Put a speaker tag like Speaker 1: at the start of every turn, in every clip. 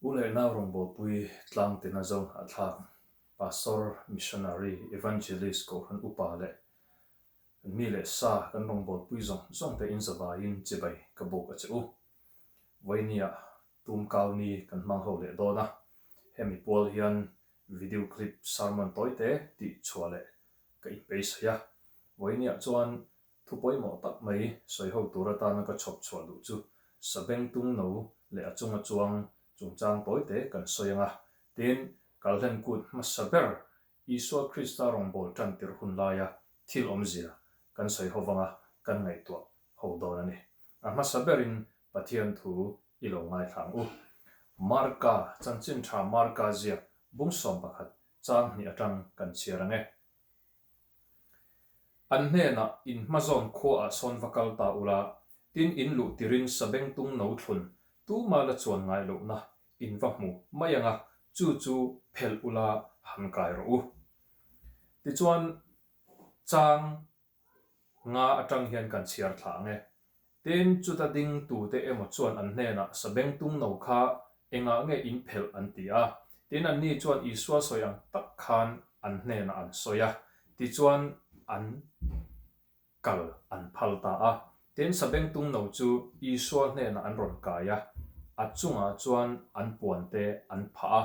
Speaker 1: U leh nau rawngbawlpui tlang tina zo hnahthlak, Pastor, Missionary, Evangelist, Kohhran upa leh kan mi leh sa kan rawngbawlpui zawng zawng te in zavaiin chibai ka buk a che u. Vawinia tumkau ni kan hmang ho leh dawn a, hemi pual hian video clip sermon tawi te tih chhuah leh ka inpeisai a. Vawinia chuan Thu pawimawh tak mai sawi ho tur atana ka chhawp chhuah duh chu Sabengtung no leh a chunga chuang chungchang tawite kan sawi ang a, tin, Kalhlen kut hmasa ber Isua Krista rawngbâwl ṭan tirh hun laia thil awmzia kan sawi ho vanga kan ngaihtuah ho dawn a ni. A hmasa berin Pathian thu i lo ngaithla ang u. Marka, chanchin ṭha Marka ziak bung 11 chang hnih aṭang kan chhiar ang e. An hnenah in hmazawn khuaah sawn va kal ta ula, tin in luh tirin sabengtung no thlun tuma la chuan ngai lohna in va hmu mai ang a, chu chu phelh ula han kai rawh u. Tichuan, chang nga atang hian kan chhiar thla ang e. Tin, chuta ding tute emaw chuan an hnenah sabengtung no kha engah nge in phelh an ti a. Tin, anni chuan Isua sawi ang tak khan an hnenah an sawi a. Tichuan, an kal an phal ta a. Tin, sabengtung no chu Isua hnenah an rawn kai a, a chungah chuan an puante an phah a.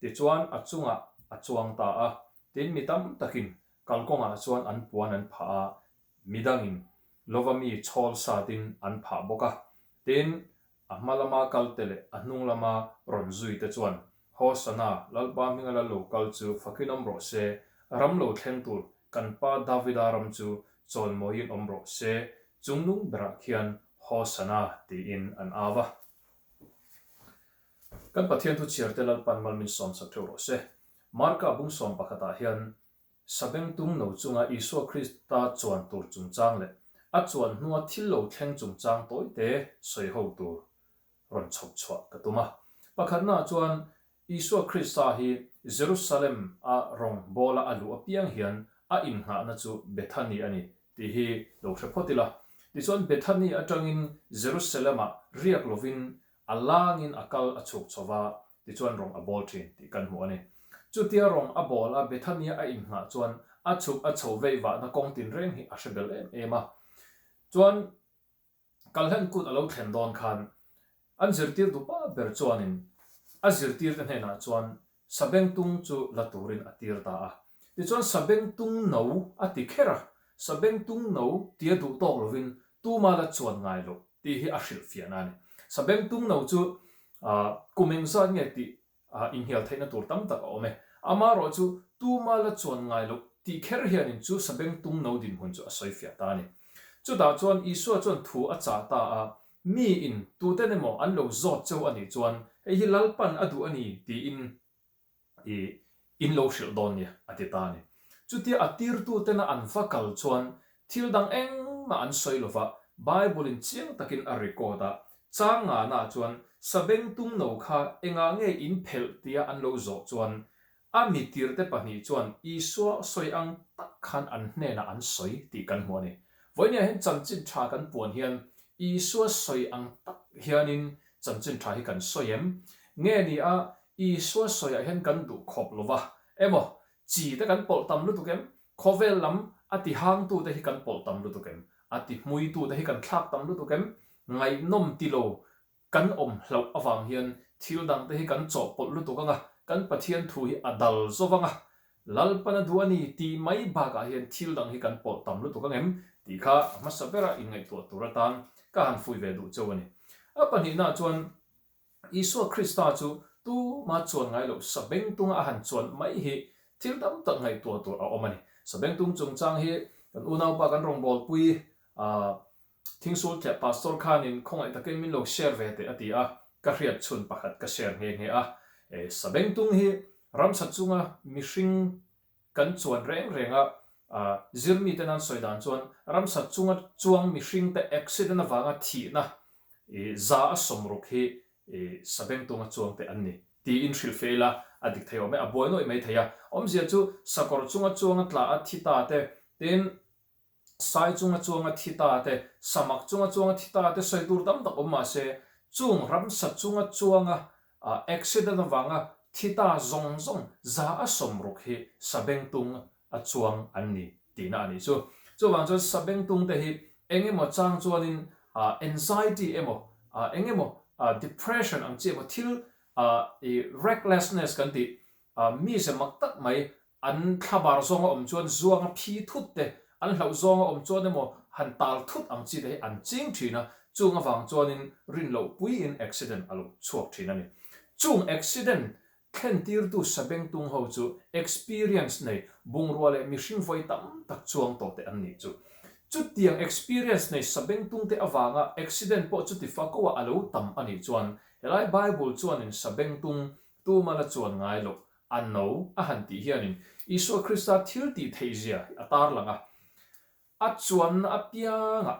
Speaker 1: Tichuan, a chungah a chuang ta a. Tin, mi tam takin kalkawngah chuan an puan an phah a, Midangin lova mi chhawl satin an phah bawk a, tin, a hma lama kalte leh a hnung lama rawn zuite chuan, Hosana, Lalpa hminga lal lo kal chu fakin awm rawh se, ram lo thleng tur kan pa Davida ram chu chawnmawiin awm rawh se, chungnung berah khian Hosana tiin an au a. Kan Pathian thu chhiarte Lalpan mal min sawmsak theuh rawh se. Marka bung sawm pakhatah hian Sabengtung no chunga Isua Krista chuan tur chungchang leh a chuan hnua thil lo thleng chungchang tawite sawi ho tur rawn chhawp chhuah ka tum a. Pakhatnaah chuan Isua Krista hi Jerusalem a rawng bawla a luh apiang hian a innghahna chu Bethany a ni tih hi lo hre phawt ila. Tichuan Bethany atangin Jerusalem-ah riak lovin A langin a kal a chhuk chho va, tichuan rawng a bawl thin tih kan hmu a ni. Chutia rawng a bawl a Bethania a innghah chuan a chhuk a chho vei vahna kawng tinreng hi a hre bel em em a. Chuan Kalhlen kut a lo thlen dawn khan an zirtir dupa ber chuanin a zirtirte hnenah chuan Sabengtung chu la turin a tir ta a. Tichuan Sabengtung no a ti kher a, Sabengtung no tia duh tawk lovin tuma la chuan ngai loh tih hi a hrilhfiahna a ni. Sabengtung no chu kum engzat nge tih inhnial theihna tur tam tak a awm e. Amaherawh chu tuma la chuan ngai loh tih kher hianin chu Sabengtung no dinhmun chu a sawifiah ta a ni. Chutah chuan Isua chuan thu a chah ta a, Mi in tuten emaw an lo zawt cheu a nih chuan hei hi Lalpan a duh a ni tiin i in lo hrilh dawn nia a ti ta a ni. Chutia a tirtutena an va kal chuan thil dang engmah an sawi lova Bible in chiang takin a record a, chang ngana chuan Sabengtung no kha engah nge in phelh tia an lo zawh chuan A mi tirte pahnih chuan Isua sawi ang tak khan an hnenah an sawi tih kan hmu a ni. Vawinia hian chanchin tha kan puan hian Isua sawi ang tak hianin chanchin tha hi kan sawi em? Nge ni a, Isua sawiah hian kan duh khawp lo va emaw, chi te kan pawlh tam lutuk em? Khawvel lam a ti hangtute hi kan pawlh tam lutuk em? A ti hmuitute hi kan thlak tam lutuk em? Ngaihnawm ti lo Kan awm hlauh avang hian thil dangte hi kan chawhpawlh lutuk ang a, kan Pathian thu hi a dal zo vang a, Lalpan a duh a ni tih mai bakah hian thil dang hi kan pawlh tam lutuk ang em tih kha a hmasa bera inngaihtuah tur atan ka han fui ve duh cheu a ni. A pahnihnaah chuan Isua Krista chu tuma chuan ngai loh sabengtunga a han chuan mai hi thil tam tak ngaihtuah tur a awm a ni. Sabengtung chungchang hi kan unaupa kan rawngbawlpui Thingsul thleh Pastor khanin khawngaih takin min lo share ve teh a ti a, ka hriat chhun pakhat ka share nghe nghe a. E, Sabengtung hi ramsa chunga mihring kan chuan reng reng a, zirmite nan sawi dan chuan ramsa chunga chuang mihringte accident avanga thihna za a sawmruk hi Sabengtunga chuangte an ni tiin hrilh fe ila a dik thei awm e, a buai nuaih mai thei a. Awmzia chu sakawr chunga chuanga tla a thi ta te, tin, Sai chunga chuanga thi ta te, samak chunga chuanga thi ta te sawi tur tam tak awm mah se, chung ramsa chunga chuanga. Accident avanga thi ta zawng zawng 60% hi sabengtung a chuang an ni tihna a nih chu. Chuvang chuan sabengtung te hi eng emaw chang chuanin anxiety emaw eng emaw depression ang chi emaw thil recklessness kan tih mize mak tak mai an thlabar zawnga awm chuan zuanga phi thut te, an hlauh zawnga awm chuan emaw han tal thut ang chi te hi an ching thin a, chung avang chuanin rin loh puiin accident a lo chhuak thin a ni. Chung accident thlentirtu sabengtung ho chu experience nei bungrua leh mihring vawi tam tak chuang tawh te an nih chu. Chutiang experience nei sabengtung te avanga accident pawh chuti fakoa a lo tam a nih chuan helai Bible chuanin sabengtung Tuma la chuan ngai loh a no a han tih hianin Isua Krista thil tih theihzia hi a tarlang a. A chuanna apiangah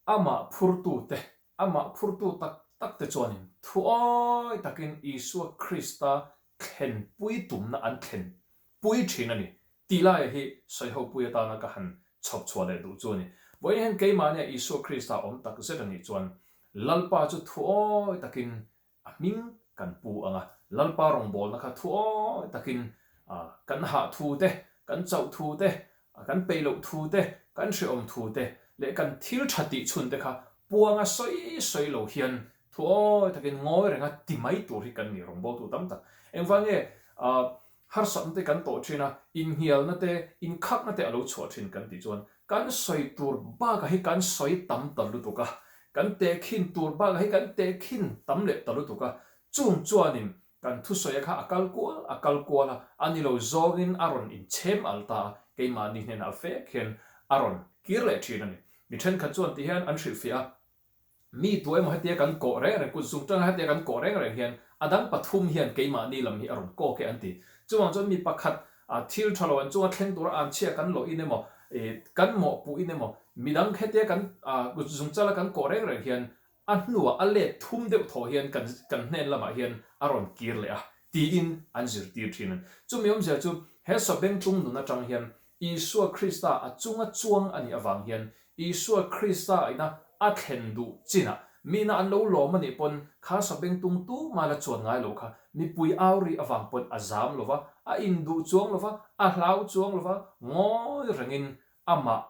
Speaker 1: amah phurtute, amah phurtu tak takte chuanin thuawi takin Isua Krista thlenpui tumna an thlenpui thin a ni tih laia hi sawihopui atana ka han chhawp chhuah leh duh chu a ni. Vawiin hian keimahnia Isua Krista awm tak zet a nih chuan Lalpa chu thuawi takin A hming kan pu ang a, Lalpa rawngbawlna kha thuawi takin kan hah thu te, kan chauh thu te, kan peih loh thu te, kan hrehawm thu te leh kan thil tha tih chhun te kha puanga sawi sawi lo hian thuawi takin ngawi renga ti mai tur hi kan ni rawngbawltu tam tak. Engvang nge harsatna te kan tawh thin a, inhnialna te, inkhakna te a lo chhuah thin kan tih chuan kan sawi tur bakah hi kan sawi tam ta lutuk a, kan tehkhin tur bakah hi kan tehkhin tam leh ta lutuk a, chung chuanin kan thusawi kha a kal kual a kal kual a, a ni lo zawngin a rawn inchhem al ta a, keimahni hnenah fek hian a rawn kir leh thin a ni. Mi thenkhat chuan ti hian an hrilhfiah a. Mi tu emaw hetia kan kawh reng reng, kut zung tanga hetia kan kawh reng reng hian a dang pathum hian keimahni lam hi a rawn kawk e an ti. Chuvang chuan mi pakhat thil tha lo an chunga thleng tura an chhia kan lawh in emaw, kan mawhpuh in emaw, midang hetia kan kut zung chala kan kawh reng reng hian a hnuah a let thum deuh thaw hian kan kan hnen lamah hian a rawn kir leh a tiin an zirtir thin a ni. Chumi awmzia chu he Sabengtung nun atang hian Isua Krista a chunga chuang a nih avang hian Isua Krista ina a thlen duh chinah mina an lo lawm a nih pawn kha sabengtung tuma la chuan ngai lo kha mipui au ri avang pawn a zam lo va, a induh chuang lo va, a hlau chuang lo va, ngawi rengin amah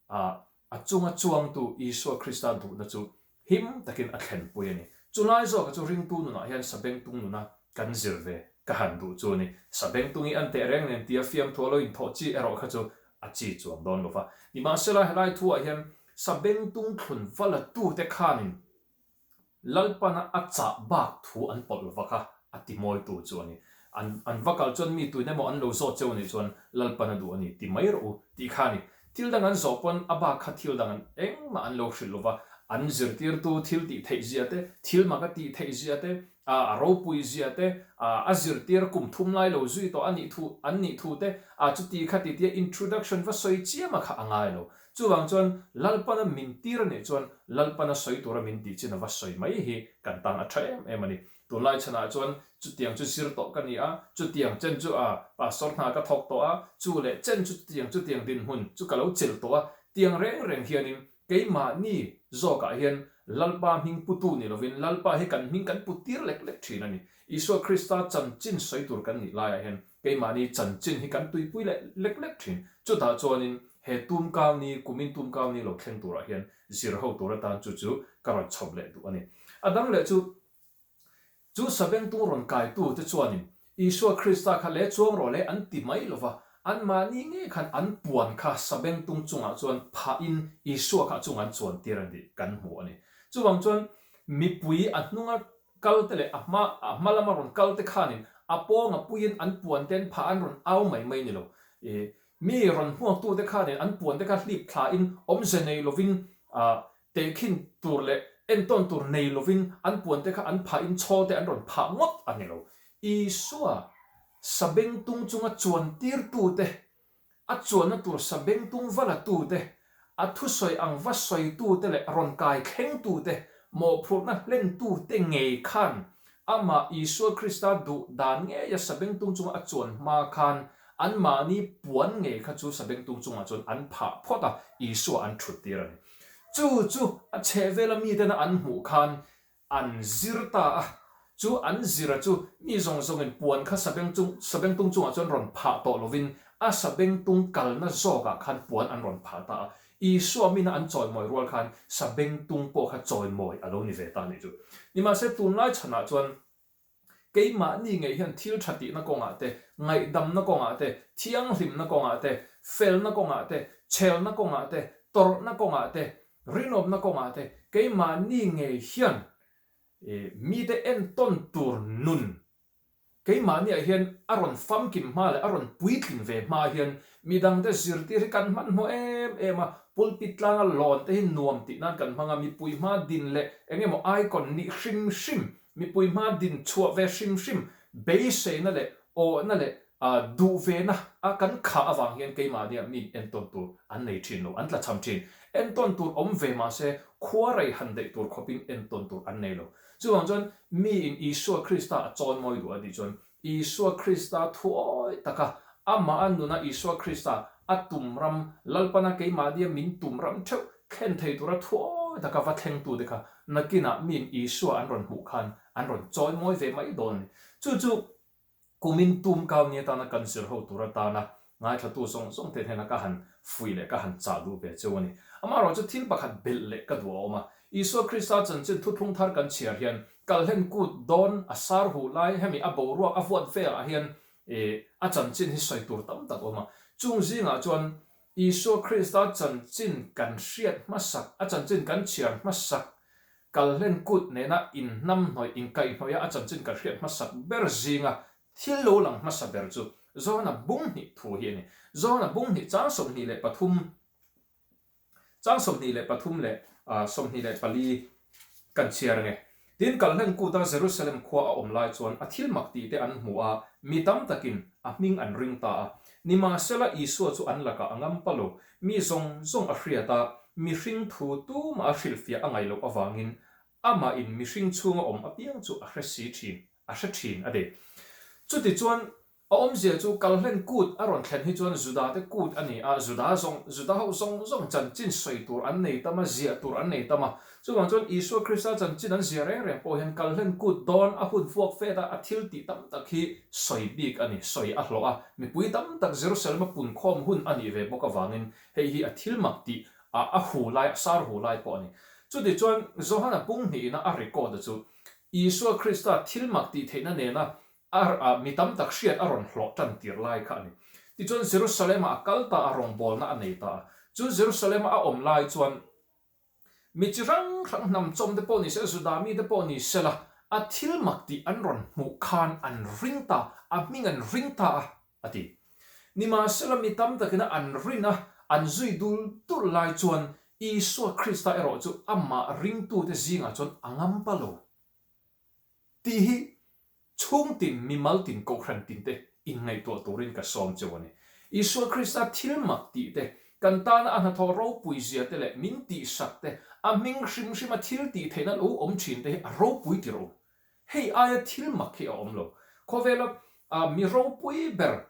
Speaker 1: a chunga chuangtu Isua Krista duhna chu him takin a thlenpui a ni. Chulai zawka chu ringtu nunah hian sabengtung nuna kan zir ve ka han duh chu a ni. Sabengtung i an teh reng nen tia fiamthu a lo inthawh chi erawh kha chu a chi chuang dawn lo va. Nimahsela helai thuah hian sabengtung thlun va la tute khanin Lalpana a chah bak thu an pawlh vak a, a ti mawitu chu a ni. An an va kal chuan mi tuin emaw an lo zawt cheu anih chuan Lalpana duh a ni ti mai rawh u tih kha a ni. Thil dang an zawh pawn a bak kha thil dang an engmah an lo hrilh lova, an zirtirtu thil tih theih zia te, thil mak a tih theih zia te, a ropui zia te, a zirtir kum thum lai lo zui tawh a nih thu an nih thu te, a chuti kha ti tia introduction va sawi chiam a kha a ngai lo. Chuvang chuan Lalpana min tir a nih chuan Lalpana sawi tura min tih chin a va sawi mai hi kan tan a tha em em a ni. Tunlai chhanah chuan chutiang chu zir tawh ka ni a, chutiang chen chu a pastor hna ka thawk tawh a, chu leh chen chu chutiang chutiang dinhmun chu ka lo chelh tawh a, tiang reng reng hianin keimahni zawkah hian Lalpa hming putu ni lovin Lalpa hi kan hming kan put tir lek lek thin a ni. Isua Krista chanchin sawi tur kan nih laiah hian Keimahni chanchin hi kan tuipui leh lek lek thin. Chutah chuanin he tumkauni, kumin tumkauni lo thleng turah hian zir ho tur atan chu chu ka rawn chhawp leh duh a ni. A dang leh chu, chu sabengtung rawn kaitu te chuanin Isua Krista kha le chuang rawh le an ti mai lo va, anmahni ngei khan an puan kha sabengtung chungah chuan phahin Isua kha a chungah an chuan tir a ni tih kan hmu a ni. Chuvang chuan mipui a hnunga Kal te leh a hma a hma lama rawn kal te khanin a pawng a puiin an puan te an phah an rawn au mai mai ni lo. I mi rawn hmuak tu te khanin an puan te kha hlip thla in awmze nei lovin ah tehkhin tur leh entawn tur nei lovin an puan te kha an phah in chhawl te an rawn phah ngawt a ni lo. Isua sabengtung chunga chuan tir tu te A chuanna tur sabengtung va la tute, a thusawi ang va sawitute leh rawn kai thlengtute, mawhphurhna hlentute ngei khan amah Isua Krista duh dan ngeia sabengtung chunga a chuan hma khan anmahni puan ngei kha chu sabengtung chungah chuan an phah phawt a, Isua an thut tir a ni. Chu chu a chhehvela mitena an hmuh khan An zir ta a. Chu an zira chu mi zawng zawngin puan kha sabengtung sabengtung chungah chuan rawn phah tawh lovin a sabengtung kalna zawkah khan puan an rawn phah ta a. Isua mina an chawimawi rual khan sabengtung pawh kha chawimawi a lo ni ve ta a nih chu. Nimahse tunlai chhanah chuan keimahni ngei hian thil tha tihna kawngah te, ngaihdamna kawngah te, thianghlimna kawngah te, felna kawngah te, chhelna kawngah te, tawrhna kawngah te, rinawmna kawngah te keimahni ngei hian Mite entawn tur nun keimahniah hian a rawn famkim hma leh a rawn puitlin ve hma hian midangte zirtir hi kan hmanhmawh em em a, pulpit tlanga lawn te hi nuam tih nan kan hmang a, mipui hma din leh eng emaw icon nih hrim hrim, mipui hma din chhuah ve hrim hrim beiseina leh awhna leh duh vena a kan khah avang hian keimahniah mi entawn tur an nei thin lo, an tlachham thin. Entawn tur awm ve mahse khuarei han daih tur khawpin entawn tur an nei lo. Chuvang chuan miin Isua Krista a chawimawi duh a tih chuan Isua Krista thuawi taka amah a nuna Isua Krista a tum ram, Lalpana keimahnia min tum ram theuh thlen thei tura thuawi taka va thlengtute kha nakinah miin Isua an rawn hmuh khan an rawn chawimawi ve mai dawn a ni. Chu chu Kumin tum kau ni atana kan zir ho tur atana ngaithlatu zawng zawng te hnena ka han fuih leh ka han chah duh ve cheu a ni. Amaherawh chu thil pakhat belh leh ka duh a awm a. Isua Krista chanchin thuthlung thar kan chhiar hian kalhlen kut dawn a sar huh lai hemi a boruak a vuat velah hian a chanchin hi sawi tur tam tak a awm a. Chung zingah chuan Isua Krista chanchin kan hriat hmasak, a chanchin kan chhiar hmasak Kalhlen kut nena inhnamhnawih, inkaihhnawih a a chanchin kan hriat hmasak ber zinga thil lo lang hmasa ber chu Johana bunghnih thu hi a ni. Johana bunghnih chang 23, chang 23 leh 24 kan chhiar ange. Tin, Kalhlen kuta Jerusalem khua a awm lai chuan a thil mak tih te an hmu a, mi tam takin a hming an ring ta a. Nimahsela Isua chu an lakah a ngam pa lo, Mi zawng zawng a hriat a, mihring thu tumah a hrilhfiah a ngaih loh avangin amahin mihring chhunga awm apiang chu a hre si thin, a hre thin a ti. Chutichuan, a awmzia chu Kalhlen kut a rawn thlen hi chuan Judate kut a ni a, Juda zawng, Juda ho zawng zawng chanchin sawi tur an nei tam a, ziah tur an nei tam a. Chuvang chuan Isua Krista chanchin an ziah reng reng pawh hian Kalhlen kut dawn a hun vuak fet a, a thil tih tam tak hi sawi bik a ni, sawi a hlawh a, mipui tam tak Jerusalem a punkhawm hun a nih ve bawk avangin hei hi a thil mak tih a a hu lai, a sar hu lai pawh a ni. Chuti chuan Johana pung hnihina a record a chu Isua Krista thil mak tih theihna nena a a mi tam tak hriat a rawn hlawh tan tir lai kha a ni. Tichuan Jerusalem-ah a kal ta a, rawngbawlna a nei ta a. Chu Jerusalem-a a awm lai chuan Mi chi hrang hrang hnam chawm te pawh ni se, Juda mi te pawh ni sela, a thil mak tih an rawn hmuh khan an ring ta, a hming an ring ta a, a ti. Nimahsela mi tam takina an rin a, an zui dul dul lai chuan Isua Krista erawh chu amah ringtute zingah chuan a ngam pa lo. Tih hi chhungtin, mimal tin, kohhran tin te inngaihtuah turin ka sawm cheu a ni. Isua Krista thil mak tih te, kan tana a hnathawh ropui zia te leh min tihsak te, a hming hrim hrima thil tih theihna lo awm thin te hi a ropui tirh u. Hei aia thil mak hi a awm lo. Khawvela mi ropui ber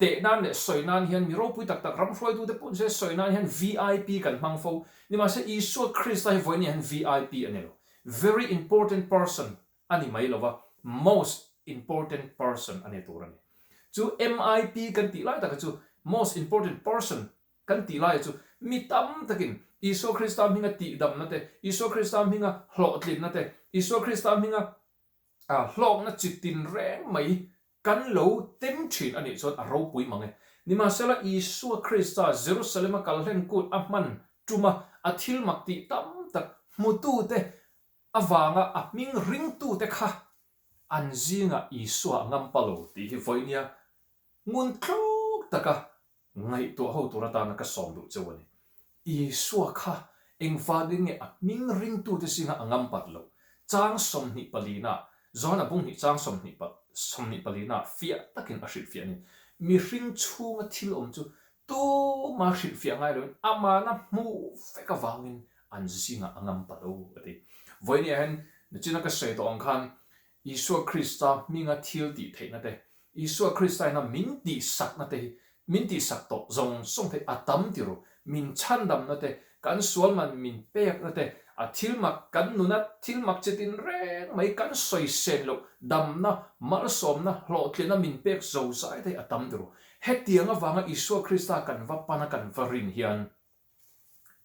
Speaker 1: Teh nan leh sawi nan hian mi ropui tak tak ram hruaitute pawh nise sawi nan hian VIP kan hmang fo. Nimahse Isua Krista hi vawiin hian VIP a ni lo. Very important person a ni mai lova, most important person a ni tur a ni. Chu MIP kan tih lai taka chu most important person kan tih laia chu mi tam takin Isua Krista hminga tihdamna te, Isua Krista hminga hlawhtlinna te, Isua Krista hminga hlawkna chi tin reng mai Kan lo tem thin a nih chuan a ropui mang e. Nimahsela Isua Krista Jerusalem-a kalhlen kut a hman tuma a thil mak tih tam tak hmutute avanga a hming ringtute kha an zingah Isua a ngam pa lo tih hi vawinia ngun tluk taka Ngaihtuah ho tur atana ka sawm duh cheu a ni. Isua kha engvangin nge a hming ringtute zinga a ngam pat loh? Chang 20 palina, Johana bunghnih chang 20 pa 20 palina fiah takin a hrilhfiah a ni. Mihring chhunga thil awm chu tuma hrilhfiah ngai loin amana hmuh vek avangin an zingah a ngam pat lo a ti. Vawinia hian nachina ka sawi tawh ang khan Isua Krista hminga thil tih theihna te, Isua Krista ina min tihsakna te hi min tihsak tawh zawng zawng te a tam ti ru. Min chhandamna te, kan sual man min pekna te, A thil mak kan nuna thil mak chi tin reng mai kan sawi sen loh damna, malsawmna, hlawhtlina min pek zo zai te hi a tam tur. Hetiang avanga Isua Krista kan va pana kan va rin hian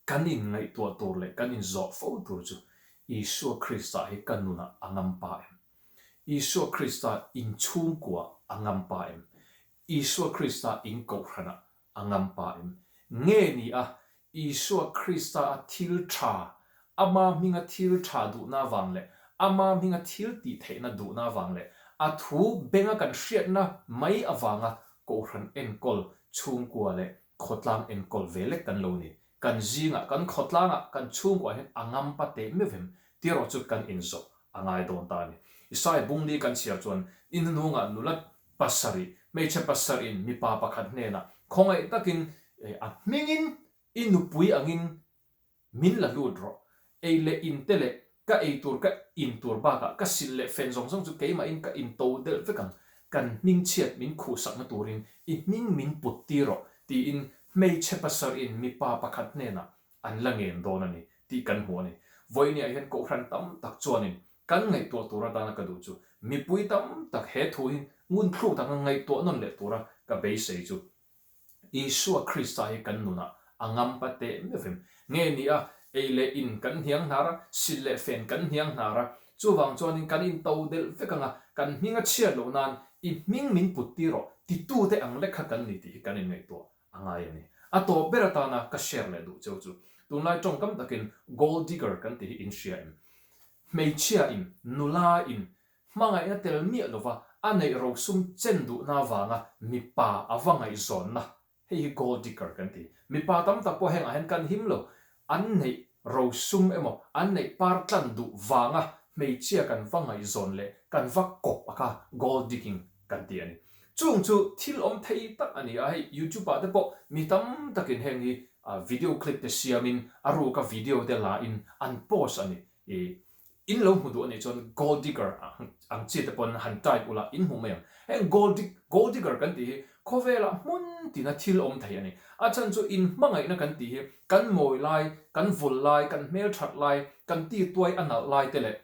Speaker 1: kan inngaihtuah tur leh kan inzawh fo tur chu Isua Krista hi ka nunah a ngam pa em? Isua Krista inchhungkua a ngam pa em? Isua Krista inkohhranah a ngam pa em? Nge ni a, Isua Krista a thil tha, ama hminga thil tha duhna avang leh ama hminga thil tih theihna duhna avang leh a thu benga kan hriatna mai avanga Kohhran enkawl chhungkua leh khawtlang enkawl ve lek kan lo ni. Kan zingah, kan khawtlangah, kan chhungkuah hian a ngam pa teh meuh em? Tih erawh chu kan inzawh a ngai dawn ta a ni. Isaiah bungli kan chhiar chuan i hnuhnungah nula Pasarih, hmeichhe pasarhin mipa pakhat hnenah khawngaih takin a hmingin i nupui angin min la lut rawh. Ei leh in te leh ka ei tur ka in tur bakah ka silh leh fen zawng zawng chu keimahin ka in to delh vek ang. Kan hming chhiat min khuhsakna turin i hming min put tir rawh tiin hmeichhe pasarhin mipa pakhat hnenah an la ngen dawn a ni tih kan hmu a ni. Vawiiniah hian Kohhran tam tak chuanin kan ngaihtuah tur atana ka duh chu mipui tam tak he thu hi ngun thluk taka ngaihtuah nawn leh tura ka beisei chu Isua Krista hi kan nunah a ngampa teh meuh em? Nge ni a, ei leh in kan hniang hnar a, silh leh fen kan hniang hnar a, chuvang chuanin kan in to delh vek anga kan hming a chhiat loh nan i hming min put tir rawh titute ang lek kha kan ni tih hi kan inngaihtuah a ngai a ni. A tawp ber atana ka share leh duh cheu chu tunlai tawngkam takin gold digger kan tih hi in hria em? Hmeichhia in, nula in hmangaihna tel miah lova a neih rosum chen duhna avanga mipa a va ngaihzawnna hei hi gold digger kan ti. Mipa tam tak pawh hengah hian kan him lo, an neih rosum emaw an neih par tlan duh vanga hmeichhia kan va ngaihzawn leh kan va kawp a kha gold digging kan ti a ni. Chung chu thil awm thei tak a ni a, hei YouTube ah te pawh mi tam takin heng hi video clip te siamin a ruka video te la in an post a ni. I in lo hmu duh a nih chuan gold digger ang chi te pawn han type ula in hmu mai ang. Heng gold dig gold digger kan tih hi khawvelah hmun tina thil awm thei a ni. A chhan chu in hmangaihna kan tih hi kan mawi lai, kan vul lai, kan hmelthat lai, kan tituai a nalh lai te leh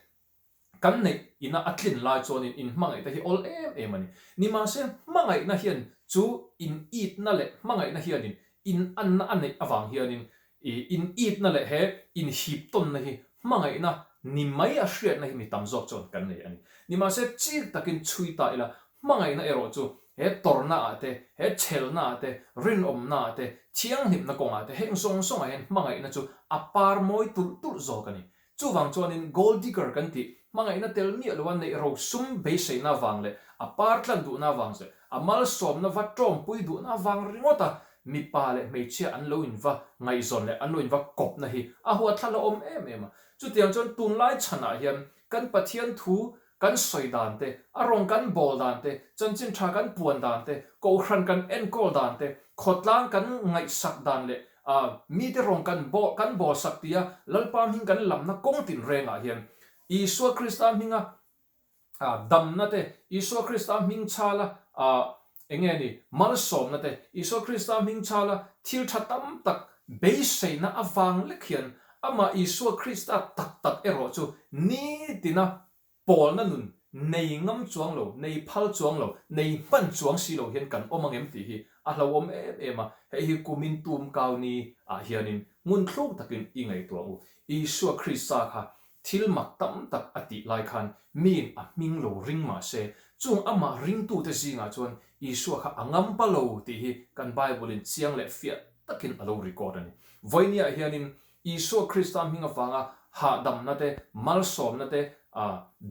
Speaker 1: Kan neih ina a tlin lai chuanin in hmangaihte hi awl em em a ni. Nimahse, hmangaihna hian chu in itna leh hmangaihna hianin in anna a neih avang hianin i in itna leh he in hip tawnna hi hmangaihna ni mai a hriatna hi mi tam zawk chuan kan nei a ni. Nimahse, chik takin chhui ta ila, hmangaihna erawh chu he tawrhna ah te, he chhelna ah te, rinawmna ah te, thianghlimna kawngah te, heng zawng zawngah hian hmangaihna chu a par mawi tulh tulh zawk a ni. Chuvang chuanin gold digger kan tih, hmangaihna tel miah loa neih ro sum beiseina avang leh a par tlan duhna avang che, a malsawmna va tawmpui duhna avang ringawta mipa leh hmeichhia an lo inva ngaihzawn leh an lo inva kawpna hi a huathla la awm em em a. Chutiang chuan tunlai chhanah hian kan Pathian thu kan sawi dan te, a rawng kan bawl dan te, chanchin tha kan puan dan te, kohhran kan enkawl dan te, khawtlang kan ngaihsak dan leh mite rawng kan bawl kan bawlsak tia Lalpa hming kan lamna kawng tin rengah hian Isua Krista hminga damna te, Isua Krista hming chhala eng nge ni malsawmna te, Isua Krista hming chhala thil tha tam tak beiseina avang lek hian amah Isua Krista tak tak erawh chu nitina pawlna nun nei ngam chuang lo, nei phal chuang lo, nei hman chuang si lo hian kan awm ang em tih hi a hlauhawm em em a, hei hi kumin tum kau ni ah hianin ngun thluk takin i ngaihtuah u. Isua Krista kha thil mak tam tak a tih lai khan miin a hming lo ring mah se, chung amah ringtute zingah chuan Isua kha a ngam pa lo tih hi kan Bible-in chiang leh fiah takin a lo record a ni. Vawinia hianin Isua Krista hming avanga hahdamna te, malsawmna te,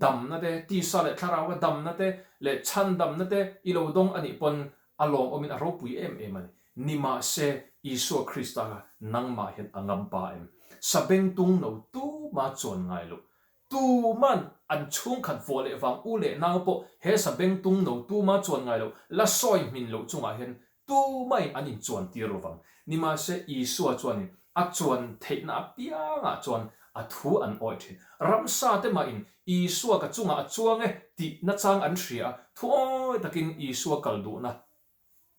Speaker 1: damna te, tisa leh thlarauva damna te leh chhandamna te i lo dawng a nih pawn a lawmawmin a ropui em em a ni. Nimahse, Isua Krista kha nangmah hian a ngam pa em? Sabengtung no tuma chuan ngai loh. Tuman an chhungkhat vawh leh vang u leh nau pawh he sabengtung no tuma chuan ngai loh la sawi hmin loh chungah hian Tumahin an inchuan tir lovang. Nimahse, Isua chuanin a chuan theihna apiangah chuan a thu an awih thin. Ramsa te mahin Isua ka chungah a chuang e tih nachang an hria a, thu awi takin Isua kal duhna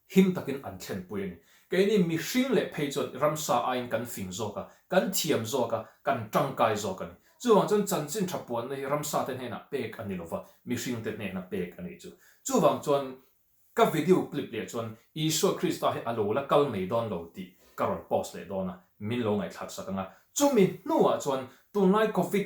Speaker 1: him takin an thlenpui a ni. Keini mihring leh phei chuan ramsa aiin kan fing zawk a, kan thiam zawk a, kan tangkai zawk a ni. Chuvang chuan chanchin tha puanna hi ramsate hnenah pek a ni lova, mihringte hnena pek a nih chu. Chuvang chuan ka video clip leh chuan Isua Krista hi a lo la kal mai dawn lo tih ka rawn post leh dawn a, min lo ngaihthlak sak ang a. Chumi hnuah chuan tunlai Covid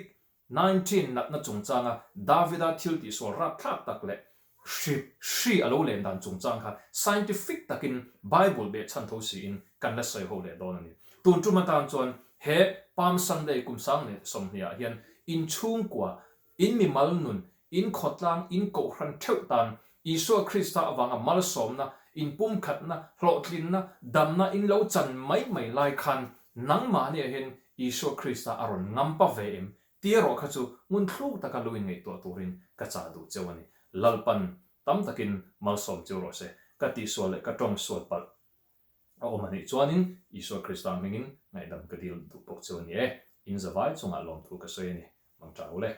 Speaker 1: 19 natna chungchanga Davida thil tihsual rapthlak tak leh hri hri a lo len dan chungchang kha scientific takin Bible behchhan tho siin kan la sawi ho leh dawn a ni. Tun tum atan chuan he Palm Sunday kum sang leh 20 ah hian in chhungkua, in mimal nun, in khawtlang, in kohhran theuh tan Isua Krista avanga malsawmna, inpumkhatna, hlawhtlinna, damna in lo chan mai mai lai khan nangmahniah hian Isua Krista a rawn ngampa ve em? Ti erawh kha chu ngun thluk taka lo inngaihtuah turin ka chah duh cheu a ni. Lalpan tam takin malsawm cheu rawh se. Ka tihsual leh ka tawng sual palh a awm a nih chuanin Isua Krista hmingin ngaihdam ka dil duh bawk cheu a ni e. In zavai chungah lawmthu ka sawi a ni. Mangṭa u le.